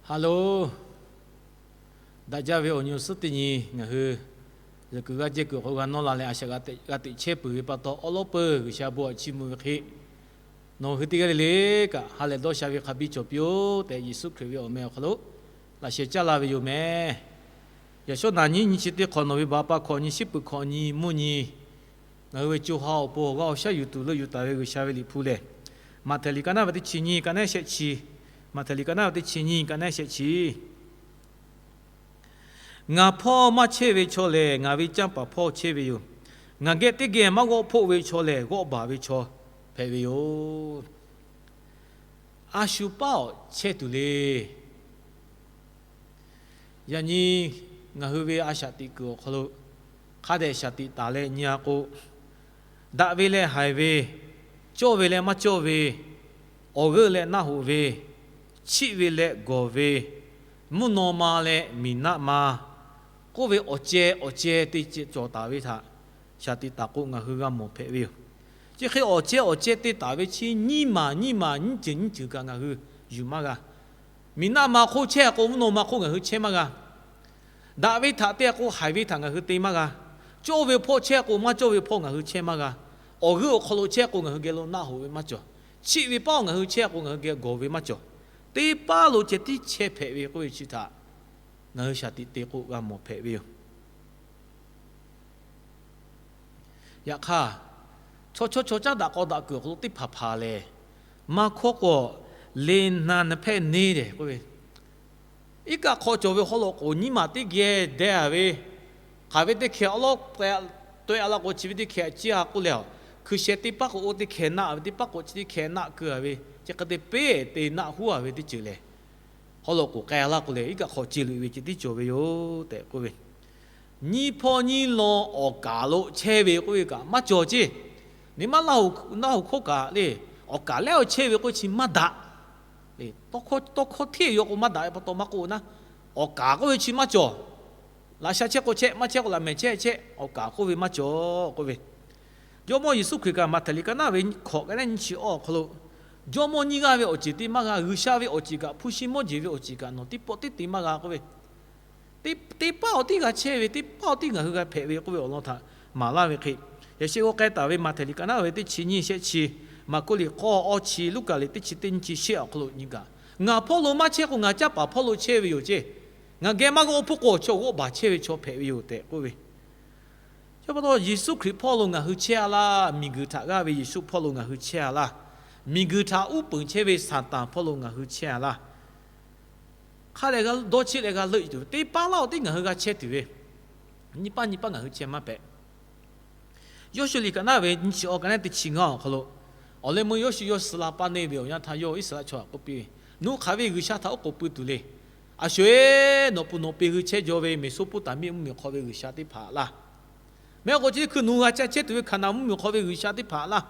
Haˍ loˬ. Daꞈ jaˇ ve awˬ nyi awˬ suhˉ teˇ nyi ngaˬ hui, yawˬ kuiˬ g'aˇ jehˇ kuiˬ awˬ hk'aw g'a nawˇ la leh a shaꞈ g'a teꞈ g'a teꞈ chehˇ peuˬ ve pa taw, awˉ lawˉ peuˬ G'uiˬsha bon htaꞈ chiˇ mvuh ve hk'e, nawˬ hui teˇ g'aˇ le le kaꞈ ha lehˬ dawˇ sha ve hk'a biˇ cawˬ piˇ-oˆ tehꞈ, Yeˍsuˆ Hkriꞈ ve awˬ meh awˬ hk'aw lo laꞈ sheh caˇ la ve yoˬ meh. Yaꞈ shawˉ naˍ nyiˇ nyi chi teˇ hk'awꞈ nawˬ ve baˬ pa hkawꞈ nyi, shiˉ peuˬ hkawꞈ nyi, mvuhˇ nyi, ngaˬ hui ve co ha awˬ pon awˬ g'aˇ awˬ shaˉ yuˬ tuˬ leuˆ yuˬ taˍ ve G'uiˬsha ve liꞈ hpu lehˬ, Maꞈhtehˍ liꞈ ka naˉ ve teˇ chi nyiˇ ka naˉ shehˆ chi, Maꞈhtehˍ liꞈ ka naˉ ve teˇ chi nyiˇ ka naˉ shehˆ chi. Ngaˬ hpawˇ maˇ chehˇ ve chaw lehˬ, ngaˬ ve canˇ paˍ hpawˇ chehˇ ve yoˬ. Ngaˬ geh teˇ geh maˇ g'awˆ hpoˆ ve chaw lehˬ, g'awˆ baˬ ve chaw hpehꞈ ve yoˬ. A shu paˉ awˬ chehˇ tuˬ le. Yaꞈ nyi ngaˬ hui ve a shaꞈ teꞈ kuiˬ awˬ hk'aw lo hk'a dehꞈ shaˍ tiꞈ taˍ leh nyi-a k'o, daꞈ ve leh haiˬ ve, cawˇ ve leh maˇ cawˇ ve, awˬ g'euˆ leh naˆ hoꞈ ve, chiˆ ve leh gawˬ ve, mvuhˇ naw ma leh miˬ naˆ ma k'oˆ ve awˬ ceh awˬ ceh te cawˬ taˍ ve htaꞈ shaˍ tiꞈ taˍ k'o, ngaˬ hui g'a mawˬ hpehꞈ ve yoˬ. Chi hk'e awˬ ceh awˬ ceh te taˍ ve chi nyiˇ maˬ nyiˇ maˬ nyiˇ ceuˬ nyiˇ ceuˬ kaꞈ ngaˬ hui yuˬ maˇ g'a. Miˬ naˆ ma hk'oˆ chehˇ-a k'o, mvuhˇ naw ma hk'oˆ ngaˬ hui chehˇ maˇ g'a. Daꞈ ve htaꞈ te-a k'o, haiˬ ve htaꞈ ngaˬ hui te maˇ g'a. Cawˇ ve hpawˇ chehˇ k'o, maˇ cawˇ ve hpawˇ ngaˬ hui chehˇ maˇ g'a. Awˬ g'euˆ awˬ hk'aw lo chehˇ k'o, ngaˬ hui geh lo naˆ hoꞈ ve maˇ cawˬ. Chiˆ ve paˉ ngaˬ hui chehˇ k'o, ngaˬ hui geh gawˬ ve maˇ cawˬ. Teˇ paˉ lo ceh tiˉ chehˇ hpehꞈ ve k'oˆ ve chi htaꞈ ngaˬ hui shaˍ tiꞈ te k'o, g'a mawˬ hpehꞈ ve yoˬ. Yaꞈ hk'aˇ, chaw chaw chaw caˉ daꞈ k'aw daꞈ kuiˬ awˬ hk'aw lo teˇ hpaˍ hpaˍ lehˬ, maˇ hkawˇ k'o, le na na hpehˇ neˇ tehꞈ k'oˆ ve, iˉ kaˆ hk'aw cawˬ ve haw loꞈ k'oˍ nyiˇ maˬ teˇ geh deh-a ve, hk'aˬ ve teˇ hkeh awˉ lawˉ taweh-a la k'o, chi ve teˇ hkeh ciˇ-a k'oˆ leh, hkui sheh teˇ paˉ k'o oˇ teˇ hkeh naˆ ve, teˇ paˉ k'o chi teˇ hkeh naˆ keu-a ve, chi hk'e te peˇ te naˆ huˉ-a ve teˇ ceuˬ lehˬ, haw loꞈ k'oˍ k'ai-a laˇ k'o leh, iˉ kaˆ hk'aw ce luꞈ ve ceh tiˉ cawˬ ve yoˬ tehꞈ k'oˆ ve. Nyiˇ hpawˇ nyiˇ lawn awˬ kaˍ lo chehˇ ve k'oˆ ve kaꞈ maˇ cawˬ ceˇ. Neˇ maˉ naˆ hoꞈ hkawˇ kaꞈ le, awˬ kaˍ lehˉ awˬ chehˇ ve k'oˆ chi maˇ daꞈ. Tawˇ hkawˇ hteˇ yaw k'o maˇ daꞈ ve pa taw maˇ k'oˆ naˉ, awˬ kaˍ k'oˆ ve chi maˇ cawˬ. Laꞈ sha chehˇ k'o chehˇ, maˇ chehˇ k'o laꞈ mehˍ chehˇ chehˇ, awˬ kaˍ k'oˆ ve maˇ cawˬ k'oˆ ve. Jawˇmawˇ Yeˍsuˆ Hkriꞈ kaꞈ Maꞈhtehˍ liꞈ ka naˉ ve hkawꞈ ka naˉ nyiˇ chi awˇ awˬ hk'aw lo, jawˇmawˇ nyiˇ g'aˇ ve awˬ ceuˬ te maˇ g'a. G'uiˬsha ve awˬ ceuˬ kaꞈ, hpu shi mawˇ jeˬ ve awˬ ceuˬ kaꞈ nawˬ teˇ pawˆ tiˉ te maˇ g'a k'oˆ ve. Teˇ paˉ awˬ tiˉ g'a chehˇ ve, teˇ paˉ awˬ tiˉ ngaˬ hui g'a hpehꞈ ve k'oˆ ve awˬ lawn htaꞈ maˍ laˇ ve hk'e, yaꞈ sheh g'aw k'ai taˍ ve Maꞈhtehˍ liꞈ ka naˉ ve teˇ chi nyiˇ shehˆ chi, Maˍkuˆ liꞈ k'awˇ awˇ chi, Luˉkaꞈ liꞈ teˇ chi teˇ nyiˇ chi shehˆ awˬ hk'aw lo nyi kaꞈ, ngaˬ hpawˇ lo maˇ chehˇ k'o, ngaˬ canˇ paˍ hpawˇ lo chehˇ ve yoˬ ceˇ. Ngaˬ geh maˇ g'awˆ hpoˆ k'o, chaw g'awˆ baˬ chehˇ ve chaw hpehꞈ ve yoˬ tehꞈ k'oˆ ve. Chi pa taw Yeˍsuˆ Hkriꞈ hpawˇ lo ngaˬ hui chehˇ-a laˇ. Miˬguiˬ htaꞈ g'aˇ ve Yeˍsuˆ hpawˇ lo ngaˬ hui chehˇ-a laˇ. Miˬguiˬ htaꞈ uˉ peunˍ chehˇ ve Saˍtanˍ hpawˇ lo ngaˬ hui chehˇ-a laˇ. Hk'a dehꞈ dawˇ cheˆ leh g'a leuˆ tuˬ ve, teˇ paˉ laˇ awˬ tiˉ ngaˬ hui g'a chehˇ tuˬ ve, nyiˇ paˉ nyiˇ paˉ ngaˬ hui chehˇ maˇ hpehꞈ. Yawˇshuˆ liꞈ ka naˉ ve nyiˇ chi awˇ ka naˉ teˇ chi ngaˇ awˬ hk'aw lo, awˬ leh meuˇ Yawˇshuˆ yawˇ suh la paˇ neˇ ve awˬ yanˇ htaˇ, yawˇ Iˉsaˍreˍlaˆ chaw htaꞈ k'oˆ piˇ ve, Nawˬ hui hk'aˬ ve G'uiˬsha htaꞈ oˉ k'oˍ pui tuˬ le. A sho-eˬ, nawˬ pun nawˬ pi hui chehˇ jaw ve Meˍsoˇpoˍtaˍmiˆ mvuhˇmiˬ hk'aw ve g'uiˬsha teˇ hpaˍ laˇ. Mehˆ k'o chi teˇ hkui nawˬ hui g'a ca chehˇ tuˬ ve Hkaˍnanˍ mvuhˇmiˬ hk'aw ve g'uiˬsha teˇ hpaˍ laˇ.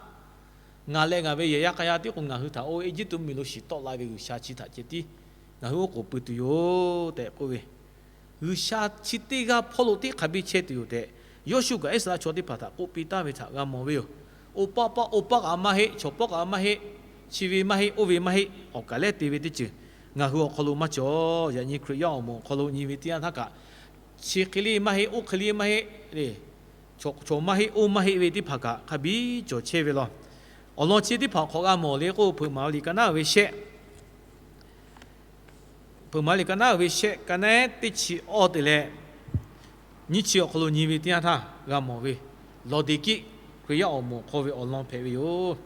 Ngaˬ leh ngaˬ ve yehˬ yaˇ k'a yaˇ tiˉ k'o, ngaˬ hui htaꞈ oˇ Eˇjiˇtuꞈ mvuhˇmiˬ lo shiˍ tawˆ la ve g'uiˬsha chi htaꞈ ceh tiˉ ngaˬ hui oˉ k'oˍ pui tuˬ yoˬ tehꞈ k'oˆ ve. G'uiˬsha chi teˇ g'aˇ hpawˇ lo teˇ hk'a biˇ chehˇ tuˬ yoˬ tehꞈ, Yawˇshuˆ kaꞈ Iˉsaˍreˍlaˆ chaw teˇ hpaˍ htaꞈ k'oˆ piˇ taˍ ve htaꞈ g'a mawˬ ve yoˬ. Oˇ paˆ paˆ oˇ paˆ kaꞈ maˇ heˆ, chaw pawˆ kaꞈ maˇ heˆ, chi ve maˇ heˆ, oˇ ve maˇ heˆ, awˬ kaˍ lehˉ te ve teˇ ceuˬ ngaˬ hui awˬ hk'aw lo maˇ cawˬ. Yaꞈ nyi Hkriꞈ yaˇ awˬ moˍ awˬ hk'aw lo nyi ve teˇ yanˇ htaˇ kaꞈ, chi hk'e le maˇ heˆ, oˇ hk'e le maˇ heˆ le, chaw maˇ heˆ, oˇ maˇ heˆ ve teˇ hpaˍ kaꞈ hk'a biˇ cawˬ chehˇ ve law. Awˬ lawn chi teˇ hpaˍ hk'awꞈ g'a mawˬ le k'o, Hpeuꞈ maˍ liꞈ ka naˉ ve shehˆ Hpeuꞈ maˍ liꞈ ka naˉ ve shehˆ ka naˉ teˇ chi awˇ te leh nyiˇ chi awˬ hk'aw lo nyi ve teˇ yanˇ htaˇ g'a mawˬ ve, Lawˍdiˍkiˆ Hkriꞈ yaˇ awˬ moˍ hk'aw ve awˬ lawn hpehꞈ ve yoˬ.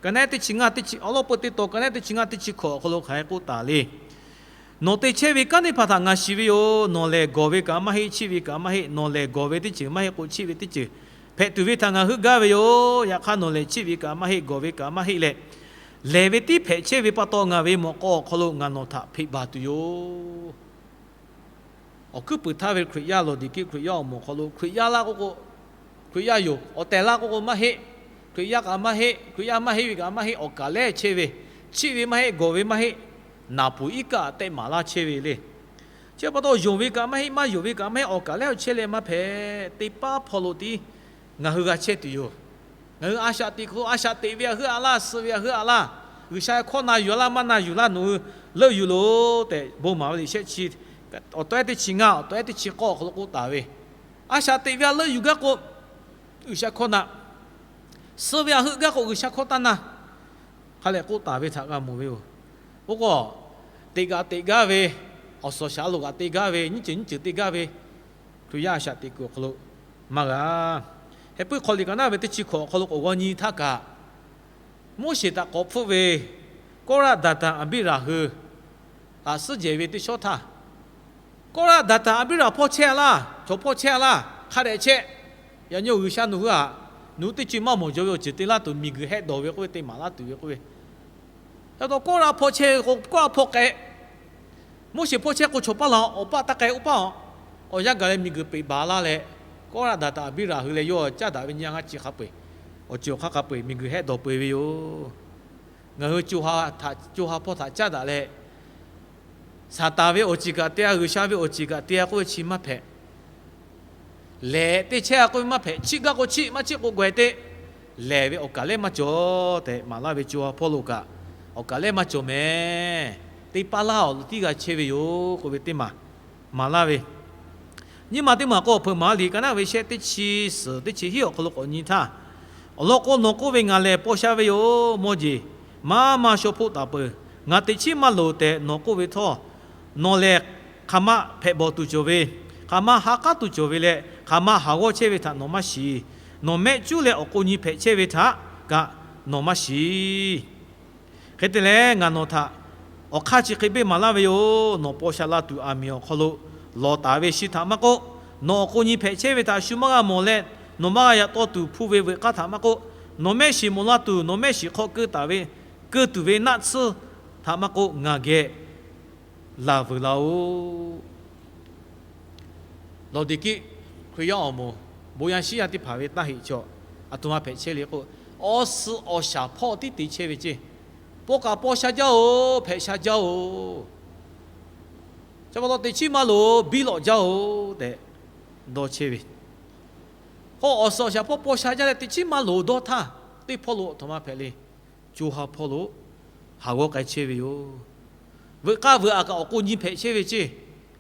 Ka naˉ teˇ chi ngaˇ teˇ chi awˬ lawn peuˬ teˇ taw ka naˉ teˇ chi ngaˇ teˇ chi hkawꞈ awˬ hk'aw lo hk'aˬ hk'e k'oˆ taˍ le. Nawˬ te chehˇ ve kanˉ teˇ hpaˍ htaꞈ ngaˬ shiˍ ve yoˬ. Nawˬ lehˬ gawˬ ve kaꞈ maˇ heˆ, chiˆ ve kaꞈ maˇ heˆ. Nawˬ lehˬ gawˬ ve teˇ ceuˬ maˇ heˆ k'o, chiˆ ve teˇ ceuˬ hpehꞈ tuˬ ve htaꞈ ngaˬ hui gaˇ ve yoˬ. Yaꞈ hk'aˇ, nawˬ lehˬ chiˆ ve kaꞈ maˇ heˆ, gawˬ ve kaꞈ maˇ heˆ leh, lehˬ ve tiˉ hpehꞈ chehˇ ve pa taw, ngaˬ ve mawꞈ k'aw awˬ hk'aw lo ngaˬ nawˬ htaꞈ hpeꞈ baˬ tuˬ yoˬ. Awˬ hkuiˉ puiˍ htaˇ ve Hkriꞈ yaˇ Lawˍdiˍkiˆ Hkriꞈ yaˇ awˬ moˍ awˬ hk'aw lo Hkriꞈ yaˇ laˇ k'oˆ k'o, Hkriꞈ yaˇ yoˬ. Awˬ tehˬ laˇ k'oˆ k'o maˇ heˆ. Hkriꞈ yaˇ kaꞈ maˇ heˆ. Hkriꞈ yaˇ maˇ heˆ ve kaꞈ maˇ heˆ. Awˬ kaˍ lehˉ chehˇ ve, chiˆ ve maˇ heˆ, gawˬ ve maˇ heˆ. Naˍ puˍ iˉ kaˆ tehˆ maˍ laˇ chehˇ ve le. Chi pa taw, yonˍ ve kaꞈ maˇ heˆ, maˇ yonˍ ve kaꞈ maˇ heˆ, awˬ kaˍ lehˉ awˬ chehˇ leh maˇ hpehꞈ. Teˇ paˉ hpawˇ lo tiˉ ngaˬ hui g'a chehˇ tuˬ yoˬ. Ngaˬ hui a shaꞈ teꞈ hk'aw lo a shaꞈ teꞈ ve a hui a laˇ, suh ve a hui a laˇ. G'uiˬsha hkawˇ na yuˬ laˇ maˇ na yuˬ laˇ nawˬ hui leuˆ yuˬ loˬ tehꞈ bon maˍ ve liꞈ shehˆ chi, awˬ tawehˉ teˇ chi ngaˇ, awˬ tawehˉ teˇ chi k'awˇ awˬ hk'aw lo k'oˆ taˍ ve, a shaꞈ teꞈ ve a leuˆ yuˬ gaˇ k'o, G'uiˬsha hkawˇ na, suh ve a heuˆ gaˇ k'o G'uiˬsha hkawˇ taˇ na, hk'a lehˬ k'oˆ taˍ ve htaꞈ g'a mawˬ ve yoˬ. Oˇ k'o, teꞈ g'aꞈ teꞈ gaˇ ve, awˬ suhˍ awˬ shaˍ a loˍ g'aꞈ te gaˇ ve, nyiˇ ceuˬ nyiˇ ceuˬ te gaˇ ve, Hkriꞈ yaˇ a shaꞈ teꞈ kuiˬ awˬ hk'aw lo maˇ g'a. Heh puiˉ hk'aw liꞈ ka naˉ ve teˇ chi hkawꞈ awˬ hk'aw lo k'awꞈ g'aw nyi htaˇ kaꞈ, Moˉseˍ htaꞈ k'awꞈ hpfuhˆ ve Kawˇraˆ, Daˍtanˍ, Aˍbiˇraˍ hui htaꞈ suhˉ jehˬ ve teˇ shawˉ htaˇ, Kawˇraˆ, Daˍtanˍ, Aˍbiˇraˍ hpawˇ chehˇ a laˇ, chaw hpawˇ chehˇ a laˇ, hk'a dehꞈ chehˇ. Yaꞈ nyi G'uiˬsha nawˬ hui htaꞈ nawˬ hui teˇ ceuˬ maˇ mawˬ jaw ve awˬ ceuˬ te laˇ tuˬ, miˬguiˬ hehˆ dawˬ ve k'oˆ ve te maˍ laˇ tuˬ ve k'oˆ ve, a to Kawˇraˆ hpawˇ chehˇ ve k'o Kawˇraˆ hpawˇ k'ai, Moˉseˍ hpawˇ chehˇ k'o chaw paˇ la awˬ paˆ taˇ k'ai, oˇ paˆ awˬ yanˇ gaˬ leh miˬguiˬ peꞈ baˬ laˇ leh, Kawˇraˆ, Daˍtanˍ, Aˍbiˇraˍ hui leh yawˇ caˉ daꞈ ve nyi a ngaˇ chi hk'a peu-eˬ, awˬ ceuˬ awˬ hk'aˇ hk'a peu-eˬ miˬguiˬ hehˆ dawˬ peu-eˬ ve yoˬ. Ngaˬ hui co ha htaꞈ, co ha hpawˇ htaꞈ caˉ daꞈ leh, Saˍtanˍ ve awˬ ceuˬ kaꞈ te a, G'uiˬsha ve awˬ ceuˬ kaꞈ te a k'oˆ ve chi maˇ hpehꞈ. Lehˬ teˇ chehˇ a k'oˆ ve maˇ hpehꞈ. Chiˆ gaˇ k'o chiˆ, maˇ chiˆ k'o gaweh teˇ lehˬ ve awˬ kaˬ lehˉ maˇ cawˬ tehꞈ maˍ laˇ ve, co ha hpawˇ lo kaꞈ awˬ kaˬ lehˉ maˇ cawˬ mehˍ. Teˇ paˉ laˇ awˬ tiˉ g'a chehˇ ve yoˬ k'oˆ ve teˇ maˬ maˍ laˇ ve, nyiˇ maˬ teˇ maˬ k'o awˬ hpeuꞈ maˍ liꞈ ka naˉ ve shehˆ teˇ chi suhˍ teˇ chi hiˉ awˬ hk'aw lo k'awꞈ nyi htaˇ, awˬ lawn k'o, nawˬ k'oˆ ve, Ngaˬ lehˬ paw sha ve yoˬ. Mawˇ jeˬ maˇ maˇ shaw hpoˆ taˍ peuˬ. Ngaˬ teꞈ chiˉ maˇ loˍ tehꞈ nawˬ k'oˆ ve htawˇ, nawˬ lehˬ hk'aˬ ma hpehꞈ bawˬ tuˬ cawˬ ve, hk'aˬ ma ha k'aˉ tuˬ cawˬ ve leh hk'aˬ ma haˍ g'awˇ chehˇ ve htaꞈ nawˬ maˇ shiˍ. Nawˬ mehˆ cuˉ leh awˬ k'o nyi hpehꞈ chehˇ ve htaꞈ kaꞈ nawˬ maˇ shiˍ. Hk'e te leh, ngaˬ nawˬ htaꞈ awˬ hk'aˇ chi hk'e beˆ maˍ laˇ ve yoˬ. Nawˬ paw sha la tuˬ aˬ miˍ awˬ hk'aw lo lawˬ taˍ ve shi htaꞈ maˇ k'oˆ, nawˬ awˬ k'o nyi hpehꞈ chehˇ ve htaꞈ shu maˇ g'a mawˬ leh, nawˬ maˇ g'a yaꞈ taw tuˬ hpu ve veuꞈ k'aˇ htaꞈ maˇ k'oˆ, nawˬ mehˆ shiˍ mawˬ la tuˬ nawˬ mehˆ shiˍ hk'aw keu taˍ ve, keu tuˬ ve naˆ tsuhˇ htaꞈ maˇ k'oˆ, ngaˬ geh laˬ vuiˬ laˬ-oꞈ. Lawˬ diˬ kiˆ, Hkriꞈ yaˇ awˬ moˍ, bon yaˇ shiˉ yaˇ teˇ hpaˍ ve taˇ heꞈ chaw, aˬ htoꞈ ma hpehꞈ chehˇ le k'o, awˬ suhˍ awˬ shaˍ hpawˇ tiˉ te chehˇ ve ceˇ. Paw kaꞈ paw sha jaˇ-oˬ, hpehꞈ sha jaˇ-oˬ. Chi pa taw teꞈ chiˉ maˇ loˍ, biˇ lawꞈ jaˇ-oˬ tehꞈ dawˇ chehˇ ve. K'o awˬ suhˍ awˬ shaˍ hpawˇ paw sha jaˇ leh teꞈ chiˉ maˇ loˍ dawˇ htaˇ, teˇ hpawˇ lo aˬ htoꞈ ma hpehꞈ le. Co ha hpawˇ lo haˍ g'awˇ k'ai chehˇ ve yoˬ. Veuꞈ k'aˇ veuꞈ aꞈ kaꞈ awˬ k'o nyi hpehꞈ chehˇ ve ceˇ.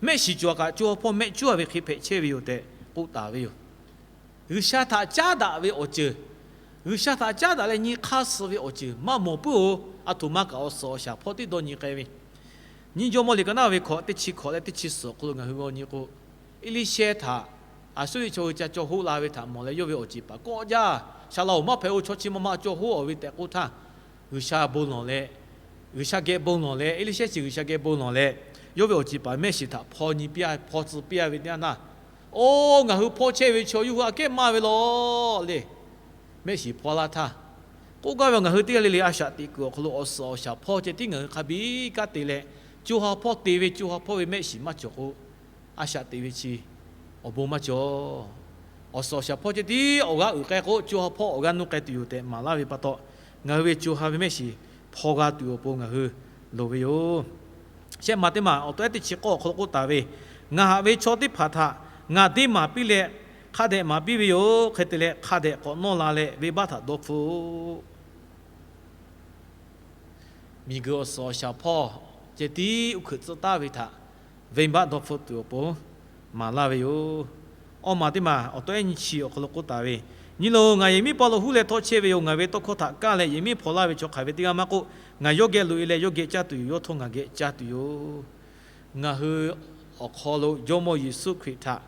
Mehˆ shiˍ cawˬ kaꞈ co ha hpawˇ mehˆ cuˉ a ve hk'e hpehꞈ chehˇ ve yoˬ tehꞈ k'oˆ taˍ ve yoˬ. G'uiˬsha htaꞈ caˉ daꞈ ve awˬ ceuˬ, G'uiˬsha htaꞈ caˉ daꞈ leh nyi hk'aˇ suh ve awˬ ceuˬ maˇ mawˬ puiˉ-oˬ. Aˬ htoꞈ ma kaꞈ awˬ suhˍ awˬ shaˍ hpawˇ tiˉ dawˇ nyi k'ai ve. Nyiˇ Jawˇmawˇ liꞈ ka naˉ ve hkawꞈ teˇ chi hkawꞈ leh teˇ chi suhˍ awˬ hk'aw lo ngaˬ hui g'aw nyi k'o, Eˇliˇshehˇ htaꞈ Aˍsuˇriˆ chaw hui ca caw hoˆ la ve htaꞈ mawˬ leh yawˇ ve awˬ ceˬ paˍ kawˆ jaˇ. Shaˍ laꞈ-oˬ, maˇ hpehꞈ-oˬ, chaw chi ma ma caw hoˆ-oˬ ve tehꞈ k'oˆ htaˇ, G'uiˬsha bon lawˬ leh, G'uiˬsha geh bon lawˬ leh, Eˇliˇshehˇ chi G'uiˬsha geh bon lawˬ leh, yawˇ ve awˬ ceˬ paˍ mehˆ shiˍ htaꞈ hpaw nyi piˇ a, hpaw tcuh piˇ a ve teˇ yanˇ htaˇ, Oˇ, ngaˬ hui hpawˇ chehˇ ve chaw yawˇ hui aꞈ kehˉ maˇ ve lawˬ le. Mehˆ shiˍ hpaw laˇ htaˇ, k'oˆ gaˇ ve, ngaˬ hui teˇ g'aˇ le le a shaꞈ teꞈ kuiˬ awˬ hk'aw lo awˬ suhˍ awˬ shaˍ hpawˇ ceh tiˉ ngaˬ hui hk'a biˇ kaˉ te leh, co ha hpawˇ te ve co ha hpawˇ ve mehˆ shiˍ maˇ cawˬ k'o, a shaꞈ teꞈ ve chi awˬ bon maˇ cawˬ. Awˬ suhˍ awˬ shaˍ hpawˇ ceh tiˉ awˬ g'aˇ uiˍ k'ai k'o, co ha hpawˇ awˬ g'aˇ nuˇ k'ai tuˬ yoˬ tehꞈ maˍ laˇ ve pa taw, ngaˬ hui ve co ha ve mehˆ shiˍ hpaw g'a tuˬ awˬ pon ngaˬ hui loˍ ve yoˬ. Shehˆ ma teˇ maˬ awˬ tawehˉ teˇ chi k'awˇ awˬ hk'aw lo k'oˆ taˍ ve, Ngaˬ haꞈ ve chaw teˇ hpaˍ htaꞈ ngaˬ deˇ maˍ piˇ leh hk'a dehꞈ maˍ piˇ ve yoˬ. Hk'e te leh, hk'a dehꞈ k'awꞈ nawˇ la leh venˇbaˆ htaꞈ dawˇ hpfuhˆ-oˆ. Miˬguiˬ awˬ suhˍ awˬ shaˍ hpawˇ ceh tiˉ uˉ hkeuꞈ tcuh taˍ ve htaꞈ venˇbaˆ dawˇ hpfuhˆ tuˬ awˬ pon maˍ laˇ ve yoˬ. Awˇ maˬ teˇ maˬ awˬ tawehˉ nyiˇ chi awˬ hk'aw lo k'oˆ taˍ ve, Nyi loˬ, ngaˬ yehˬ miˉ paw lo huˉ leh htawˇ chehˇ ve yoˬ. Ngaˬ ve tawˇ hkawˇ htaꞈ kaˇ leh yehˬ miˉ hpaw laˇ ve chaw hk'aˬ ve teˇ g'aˇ maˇ k'oˆ, ngaˬ yawˇ geh loꞈ-e leh yawˇ geh caˇ tuˬ yoˬ. Yawˇ htawˇ ngaˬ geh caˇ tuˬ yoˬ. Ngaˬ hui awˬ hk'aw lo Jawˇmawˇ Yeˍsuˆ Hkriꞈ htaꞈ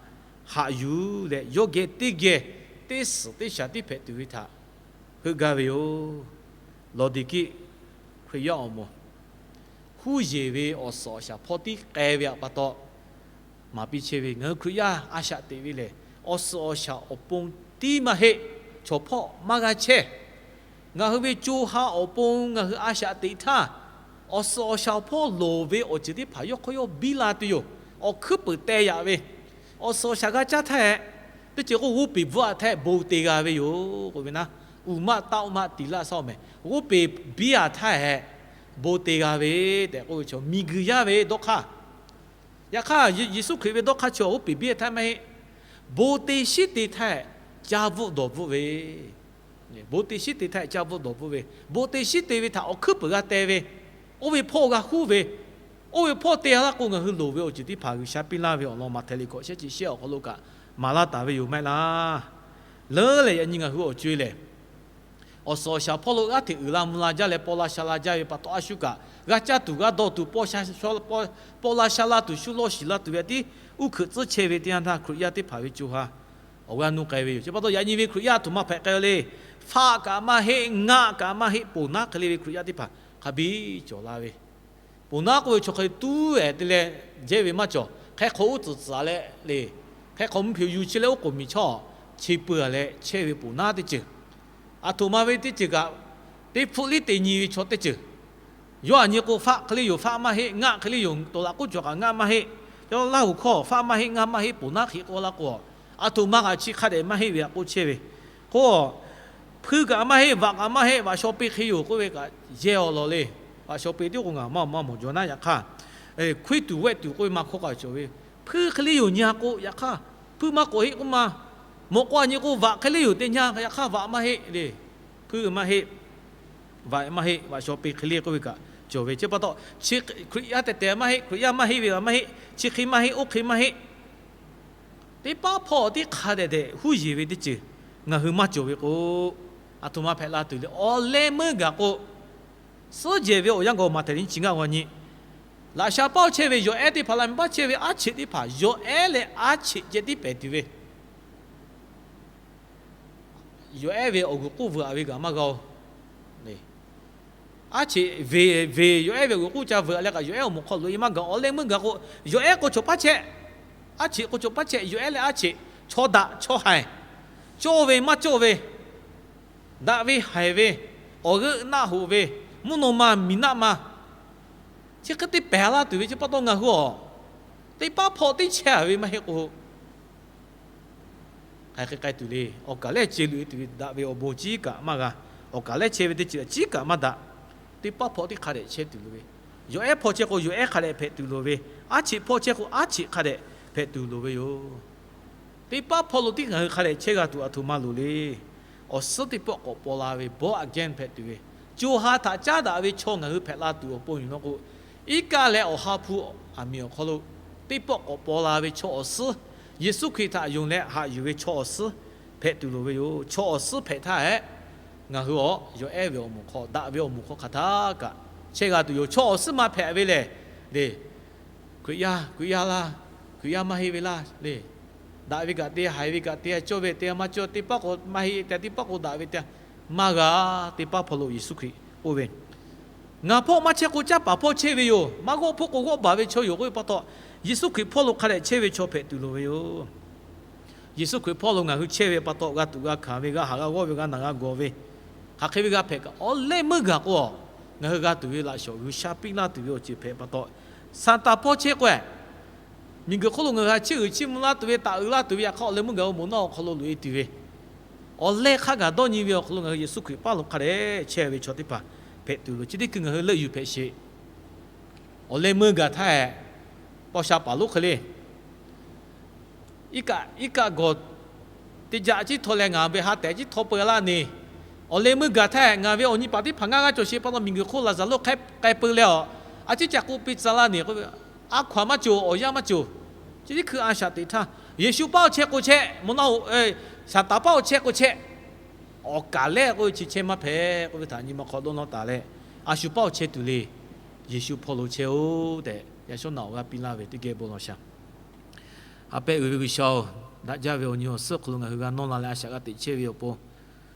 haꞈ yuˬ leh, yawˇ geh teˇ geh teˇ suhˍ teˇ shaˍ tiˉ hpehꞈ tuˬ ve htaꞈ heuˆ gaˇ ve yoˬ. Lawˬ diˬ kiˆ, Hkriꞈ yaˇ awˬ moˍ, huˉ yeˬ ve awˬ suhˍ awˬ shaˍ hpawˇ tiˉ k'ai ve pa taw, maˍ piˇ chehˇ ve ngaˬ hui Hkriꞈ yaˇ a shaꞈ teꞈ ve lehˬ, awˬ suhˍ awˬ shaˍ awˬ pon tiˉ maˇ heˆ. Chaw hpawˇ maˇ g'a chehˇ. Ngaˬ hui ve co ha awˬ pon ngaˬ hui a shaꞈ teꞈ htaˇ, awˬ suhˍ awˬ shaˍ awˬ hpawˇ loˍ ve awˬ ceuˬ teˇ hpaˍ yawˇ hk'aw yawˇ biˇ la tuˬ yoˬ. Awˬ hkuiˉ puiˍ teh yaꞈ ve, awˬ suhˍ awˬ shaˍ g'a caˇ htaˇ hehꞈ, teˇ ceuˬ k'o g'oˇ peˬ bvuhˆ a htaˇ bon te g'a ve yoˬ k'oˆ ve naˉ, uˍ maˆ taˆ maˆ tiˍ laˇ shaˉ-oˬ mehˍ. G'oˇ peˬ biˇ a htaˇ hehꞈ, bon te g'a ve tehꞈ k'oˆ ve chaw miˬguiˬ yaˇ ve dawˇ hk'aˇ. Yaꞈ hk'aˇ, Yeˍsuˆ Hkriꞈ ve dawˇ hk'aˇ chi awˬ g'oˇ peˬ biˇ htaˇ maˇ heˆ. Bon te shiˉ te htaˇ hehꞈ, caˇ bvuhˆ dawˬ bvuhˆ ve, Bon te shiˉ te htaˇ ca bvuhˆ dawˬ bvuhˆ ve, bon te shiˉ te ve htaꞈ awˬ hkuiˉ peuˬ g'a te ve, oˇ ve hpawˇ g'a huˉ ve, oˇ ve hpawˇ te laˇ k'o ngaˬ hui loˍ ve awˬ ceuˬ teˇ hpaˍ G'uiˬsha piˇ laˇ ve awˬ lawn Maꞈhtehˍ liꞈ hkawꞈ shehˆ chi shehˆ awˬ hk'aw lo kaꞈ maˍ laˇ taˍ ve yoˬ maˇ heˆ laˇ. Leuˉ leh yaꞈ nyi ngaˬ hui awˬ co-e lehˬ, awˬ suhˍ awˬ shaˍ hpawˇ lo g'aˇ hteꞈ uiˍ la mvuh la jaˇ leh paw la sha la jaˇ ve pa taw a shu kaꞈ g'a caˇ tuˬ g'a dawˇ tuˬ, paw la sha la tuˬ, shu law shiˍ la tuˬ ve a tiˉ uˉ hkeuꞈ tcuhˉ chehˇ ve teˇ yanˇ htaˇ Hkriꞈ yaˇ teˇ hpaˍ ve co ha awˬ g'aˇ nuˇ k'ai ve yoˬ. Chi pa taw yaꞈ nyi ve Hkriꞈ yaˇ a htoꞈ ma hpehꞈ k'ai le. Faˆ kaꞈ maˇ heˆ, ngaˆ kaꞈ maˇ heˆ, ponˬ naˉ hk'e le ve Hkriꞈ yaˇ teˇ hpaˍ hk'a biˇ cawˬ la ve. Ponˬ naˉ k'oˆ ve chaw hk'e tuˉ ehˍ te leh jehˇ ve maˇ cawˬ. Hk'e hk'aw uˉ tcuhˍ tcuhˍ leh le, hk'e hk'aw mvuhˇ hpeꞈ yuˬ chi leh oˉ k'oˍ miˬ chaw chi pui a leh chehˇ ve ponˬ naˉ teˇ ceuˬ, a htoꞈ ma ve teˇ ceuˬ kaꞈ teˇ hpfuhˆ liˇ te nyi ve chaw teˇ ceuˬ. Yawˇ a nyi k'o, faˆ hk'e le yoˬ, faˆ maˇ heˆ, ngaˆ hk'e le yoˬ, tawˍ laꞈ k'oˆ cawˬ kaꞈ ngaˆ maˇ heˆ. Yawˇ Laˇ huˍ hkawˇ faˆ maˇ heˆ, ngaˆ maˇ heˆ, ponˬ naˉ hk'e k'oˆ laˇ k'o, a htoꞈ ma kaꞈ chi hk'a dehꞈ maˇ heˆ ve a k'oˆ chehˇ ve. K'o, hpuiˇ kaꞈ maˇ heˆ, vaꞈ kaꞈ maˇ heˆ, vaꞈ shaw pe hk'e yoˬ k'oˆ ve kaꞈ yehˇ awˬ law le. Vaꞈ shaw pe tiˉ k'o ngaˬ maˇ maˇ mawˬ jaw naˉ yaꞈ hk'aˇ, hkuiˉ tuˬ wehˆ tuˬ k'oˆ ve maˇ hkawˇ kaꞈ cawˬ ve. Hpuiˇ hk'e le yoˬ nyi a k'o yaꞈ hk'aˇ, hpuiˇ maˇ k'awꞈ heˆ k'oˆ ma. Mawꞈ k'aw a nyi k'o, vaꞈ hk'e le yoˬ te nyi a, yaꞈ hk'aˇ vaꞈ maˇ heˆ le. Hpuiˇ maˇ heˆ, vaꞈ maˇ heˆ, vaꞈ shaw pe hk'e le k'oˆ ve kaꞈ cawˬ ve. Chi pa taw, Hkriꞈ yaˇ tehˬ tehˬ maˇ heˆ, Hkriꞈ yaˇ maˇ heˆ ve maˇ heˆ, chi hk'e maˇ heˆ, oˇ hk'e maˇ heˆ. Teˇ paˉ hpawˇ tiˉ hk'a dehꞈ dehꞈ huˉ yeˬ ve teˇ ceuˬ ngaˬ hui maˇ cawˬ ve k'o, a htoꞈ ma hpehꞈ la tuˬ le. Awˬ leh meuˇ gaˬ k'o, suhˉ jehˬ ve awˬ yanˇ g'awˬ maˍ htehˍ liꞈ nyiˇ chi ngaˇ g'aw nyi, laꞈ sha paˇ chehˇ ve yawˬ ehˉ teˇ hpaˍ la miˬ paˇ chehˇ ve aˉ cheꞈ teˇ hpaˍ yawˬ ehˉ leh aˉ cheꞈ ceh tiˉ pehˍ tuˬ ve. Yawˬ ehˉ ve awˬ g'uiˬ k'oˆ vuiˬ a ve kaꞈ maˇ g'a-o. Aˉ cheꞈ ve, ve yawˬ ehˉ ve awˬ g'uiˬ k'oˆ ca vuiˬ a leh kaꞈ yawˬ ehˉ awˬ moˍ hk'aw loꞈ e maˇ gaˬ. Awˬ leh meuˇ gaˬ k'o, yawˬ ehˉ k'o cawˬ paˇ chehˇ, aˉ cheꞈ k'o cawˬ paˇ chehˇ, yawˬ ehˉ leh aˉ cheꞈ, chaw daꞈ chaw haiˬ, cawˇ ve maˇ cawˇ ve, daꞈ ve haiˬ ve, awˬ g'euˆ naˆ hoꞈ ve, mvuhˇ naw ma miˬ naˆ ma, chi hk'e te pehˍ laˇ tuˬ ve chi pa taw ngaˬ hui awˬ teˇ paˉ hpawˇ teˇ chehˇ a ve maˇ heˆ k'o, hk'aˬ hk'e k'ai tuˬ le. Awˬ kaˍ lehˇ ce luꞈ e tuˬ ve daꞈ ve awˬ bon ciˉ kaꞈ maˇ g'a. Awˬ kaˍ lehˇ chehˇ ve teˇ ceuˬ ciˉ kaꞈ maˇ daꞈ. Teˇ paˉ hpawˇ teˇ hk'a dehꞈ chehˇ tuˬ loˍ ve. Yawˬ ehˉ hpawˇ chehˇ k'o yawˬ ehˉ hk'a dehꞈ hpehꞈ tuˬ loˍ ve. Aˉ cheꞈ hpawˇ chehˇ k'o aˉ cheꞈ hk'a dehꞈ hpehꞈ tuˬ loˍ ve yoˬ. Teˇ paˉ hpawˇ lo tiˉ ngaˬ hui hk'a dehꞈ chehˇ g'a tuˬ a htoꞈ ma loˍ le. Awˬ suhˉ teˇ pawˆ k'awꞈ paw la ve born again hpehꞈ tuˬ ve, co ha htaꞈ caˉ daꞈ ve chaw ngaˬ hui hpehꞈ la tuˬ awˬ pon yoˬ law k'o, iˉ kaˆ leh awˬ ha hpu aˬ miˍ awˬ hk'aw lo teˇ pawˆ k'awꞈ paw la ve chaw awˬ suhˉ, Yeˍsuˆ Hkriꞈ htaꞈ yonˍ leh haꞈ yuˬ ve chaw awˬ suhˉ hpehꞈ tuˬ loˍ ve yoˬ. Chaw awˬ suhˉ hpehꞈ htaˇ hehꞈ, ngaˬ hui awˬ yawˬ ehˉ ve awˬ moˍ hk'aw, daꞈ ve awˬ moˍ hk'aw hk'aˬ htaˇ kaꞈ chehˇ g'a tuˬ yoˬ. Chaw awˬ suhˉ maˇ hpehꞈ ve lehˬ le, Hkriꞈ yaˇ, Hkriꞈ yaˇ laˇ, Hkriꞈ yaˇ maˇ heˆ ve laˇ le. Daꞈ ve kaꞈ te, haiˬ ve kaꞈ te, cawˇ ve te, maˇ cawˇ, teˇ paˉ k'o maˇ heˆ te, teˇ paˉ k'o daꞈ ve te, maˇ g'a. Teˇ paˉ hpawˇ lo Yeˍsuˆ Hkriꞈ k'oˆ ve, ngaˬ hpawˇ maˇ chehˇ k'o caˉ paˍ hpawˇ chehˇ ve yoˬ. Maˇ g'awˆ hpfuhˆ k'o g'awˆ baˬ ve chaw yoˬ k'oˆ ve pa taw, Yeˍsuˆ Hkriꞈ hpawˇ lo hk'a dehꞈ chehˇ ve chaw hpehꞈ tuˬ loˍ ve yoˬ. Yeˍsuˆ Hkriꞈ hpawˇ lo ngaˬ hui chehˇ ve pa taw, g'a tuꞈ g'a hkanˍ ve, g'a haꞈ g'a g'awˇ ve, g'a naˬ g'a gawˬ ve, hk'aˬ hk'e ve g'a hpehꞈ kaꞈ, awˬ leh meuˇ gaˬ k'o, ngaˬ hui g'a tuˬ ve laꞈ shawˍ G'uiˬsha piˇ laˇ tuˬ ve awˬ ceuˬ hpehꞈ pa taw, Saˍtanˍ hpawˇ chehˇ k'o, miˬguiˬ hk'oˆ lo ngaˬ hui a chiˇ uiˍ chiˇ mvuh laˇ tuˬ ve, taˍ uiˍ laˇ tuˬ ve yaꞈ hk'aˇ, awˬ leh meuˇ gaˬ ve moˍ naˇ awˬ hk'aw lo loꞈ e tuˬ ve, awˬ leh hk'a gaˬ dawˇ nyi ve awˬ hk'aw lo ngaˬ hui Yeˍsuˆ Hkriꞈ paˇ lo hk'a dehꞈ chehˇ ve chaw teˇ hpaˍ hpehꞈ tuˬ loˍ. Chi teˇ hkui ngaˬ hui leuˆ yuˬ hpehꞈ sheˍ. Awˬ leh meuˇ gaˬ htaˇ, paw sha paˍ lonˉ hk'e le, iˉ kaˆ gawˬ teˇ jaꞈ ciˉ htaw leh ngaˬ ve ha tehˍ ciˉ htaw peu laˇ neˬ. Awˬ leh meuˇ gaˬ htaˇ, ngaˬ ve awˬ nyi paˍ teˇ hpaˍ ngaˇ g'aˇ cawˬ sheˍ pa taw, miˬguiˬ hk'oˆ Laˍzaˍruˆ hk'a peu leh awˬ, a ciˉ ca k'oˆ piˇ tcuh laˇ neˬ k'oˆ ve, a hkaw-anˬ maˇ cawˬ, awˬ yanˇ maˇ cawˬ. Chi teˇ hkui a shaꞈ teꞈ htaˇ, Yeˍsuˆ paˇ awˬ chehˇ k'o chehˇ, moˍ naˆ hoꞈ, Saˍtanˍ paˇ awˬ chehˇ k'o chehˇ, awˬ kaˍ lehˇ k'oˆ ve chi chehˇ maˇ hpehꞈ k'oˆ ve htaꞈ nyi ma hk'aw dawˇ nawˇ taˍ leh, a shu paˇ awˬ chehˇ tuˬ le. Yeˍsuˆ hpawˇ lo chehˇ-oˆ tehꞈ, yaꞈ shawˉ naꞈ awˬ g'aˇ piˇ laˇ ve teˇ geh bon lawˬ shaˍ. Ha pehˇ uiˍ ve G'uiˬsha-oˬ, daꞈ jaˇ ve awˬ nyi awˬ suhˉ hk'aw lo ngaˬ hui g'a nawˇ la leh a shaꞈ g'a teꞈ chehˇ ve awˬ pon,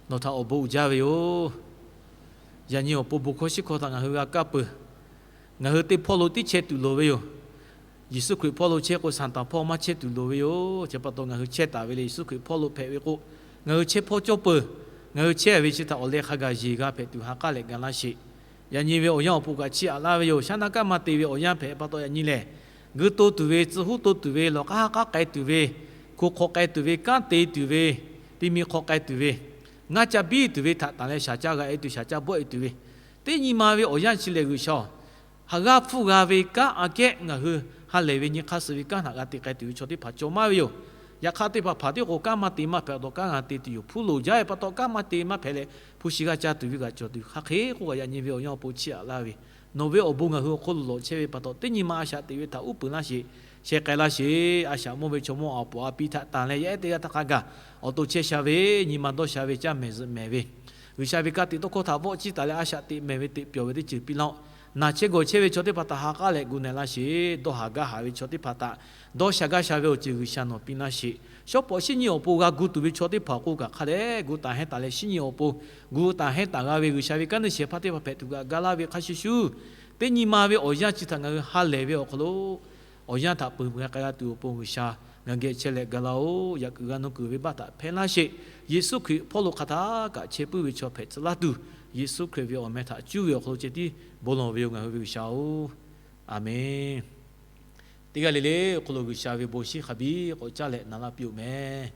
nawˬ htaꞈ awˬ bon uiˍ jaˇ ve yoˬ. Yaꞈ nyi awˬ pon bon hkawˇ shiˉ hkawˇ htaꞈ ngaˬ hui g'a kaˇ peuˬ. Ngaˬ hui teˇ hpawˇ lo tiˉ chehˇ tuˬ loˍ ve yoˬ. Yeˍsuˆ Hkriꞈ hpawˇ lo chehˇ k'o, Saˍtanˍ hpawˇ maˇ chehˇ tuˬ loˍ ve yoˬ. Chi pa taw ngaˬ hui chehˇ taˍ ve le. Yeˍsuˆ Hkriꞈ hpawˇ lo hpehꞈ ve k'o, ngaˬ hui chehˇ hpawˇ cawˇ peuˬ. Ngaˬ hui chehˇ ve chi htaꞈ awˬ leh hk'a gaˬ yeˬ g'a hpehꞈ tuˬ ha k'aˉ leh ga laˇ sheˍ. Yaꞈ nyi ve awˬ yanˇ awˬ pon kaꞈ chiˇ aꞈ laˇ ve yoˬ. Shaˉ naˆ kaˉ maˇ te ve awˬ yanˇ hpehꞈ pa taw, yaꞈ nyi lehˬ, g'uiˇ to tuˬ ve, tcuh huˉ to tuˬ ve, lawˬ k'aˉ ha k'aˉ k'ai tuˬ ve, hko hk'aw k'ai tuˬ ve, kanˉ te tuˬ ve, teˇ mi hk'aw k'ai tuˬ ve, ngaˇ ca biˇ tuˬ ve htaꞈ tanˬ leh shaˍ ca g'a e tuˬ, shaˍ ca bawˆ e tuˬ ve, teˇ nyi ma ve awˬ yanˇ chi lehˬ G'uiˬsha-oˬ, ha g'aˇ hpfuhˇ g'a ve kanˉ aꞈ kehˉ ngaˬ hui ha lehˬ ve nyi hk'aˇ suh ve kanˉ htaꞈ g'a te k'ai tuˬ ve chaw teˇ hpaˍ cawˬ maˇ ve yoˬ. Yaꞈ hk'aˇ, teˇ hpaˍ hpaˍ tiˉ k'o, kanˉ maˇ te maˇ hpehꞈ, awˬ taw kanˉ g'a te tuˬ yoˬ. Hpu loˍ jaˇ ve pa taw, kanˉ maˇ te maˇ hpehꞈ leh, hpu shi g'a ca tuˬ ve kaꞈ cawˬ tuˬ hk'aˬ hk'e k'oˆ kaꞈ, yaꞈ nyi ve awˬ yanˇ awˬ pon chiˇ aꞈ laˇ ve, nawˬ ve awˬ bon ngaˬ hui awˬ hk'oˆ lo lawꞈ chehˇ ve pa taw, teˇ nyi ma a shaꞈ teꞈ ve htaꞈ uˉ peunˍ laˇ sheˍ. Sheh k'ai laˇ sheˍ. A shaꞈ mawˇ ve chaw mawˇ awˬ poˍ a pi htaꞈ tanˬ leh, yaˇ ehˉ teˇ g'aˇ htaˇ hk'a gaˬ awˬ to chehˇ sha ve, nyi ma dawˇ sha ve, caˇ mehˍ zuhꞈ mehˍ ve, G'uiˬsha ve ka tiꞈ tawˇ hkawˇ htaꞈ vawˆ ciˇ taˍ leh, a shaꞈ teꞈ mehˍ ve teꞈ pyawˬ ve teˇ ceuˬ piˇ laˇ-oˆ. Naˬ chehˇ gawˬ chehˇ ve chaw teˇ hpaˍ htaꞈ ha k'aˉ leh gu na-e laˇ sheˍ. Dawˇ haˍ gaˇ haˍ ve chaw teˇ hpaˍ htaꞈ dawˇ sha gaˇ sha ve awˬ ceuˬ G'uiˬsha nawˬ piˇ laˇ sheˍ. Shawˉ pawˍ shinˉ nyi awˬ pon g'a gu tuˬ ve chaw teˇ hpaˍ awˬ hk'oˆ kaꞈ hk'a dehꞈ gu taˍ hehnˇ taˍ leh, shinˉ nyi awˬ pon gu taˍ hehnˇ taˍ g'a ve G'uiˬsha ve kanˉ neˇ shehˍ hpaˇ teˇ hpaˍ hpehꞈ tuˬ kaꞈ ga laˇ ve hk'a shuˍ shuˍ, teˇ nyi ma ve awˬ yanˇ chi htaꞈ ngaˬ hui ha lehˬ ve awˬ hk'aw lo, awˬ yanˇ htaꞈ peuˬ g'a k'ai g'a tuˬ awˬ pon G'uiˬsha ngaˬ geh chehˇ leh ga laˇ-oˆ. Yaꞈ kuiˬ g'a nuˇ kuiˬ ve baˆ htaꞈ hpehˇ laˇ sheˍ. Yeˍsuˆ Hkriꞈ hpawˇ lo hk'aˬ htaˇ kaꞈ chehˇ puiˉ ve chaw hpehꞈ tcuh laˇ tuˬ, Yeˍsuˆ Hkriꞈ ve awˬ meh htaꞈ cuˇ ve awˬ hk'aw lo ceh tiˉ bon lawˬ ve yoˬ, ngaˬ hui ve G'uiˬsha-oˬ. Aˬmenˍ. Teˇ g'aˇ le le awˬ hk'aw lo G'uiˬsha ve bon shinˉ hk'a biˇ k'awꞈ caˇ leh na laˇ piˇ-oˬ mehˍ.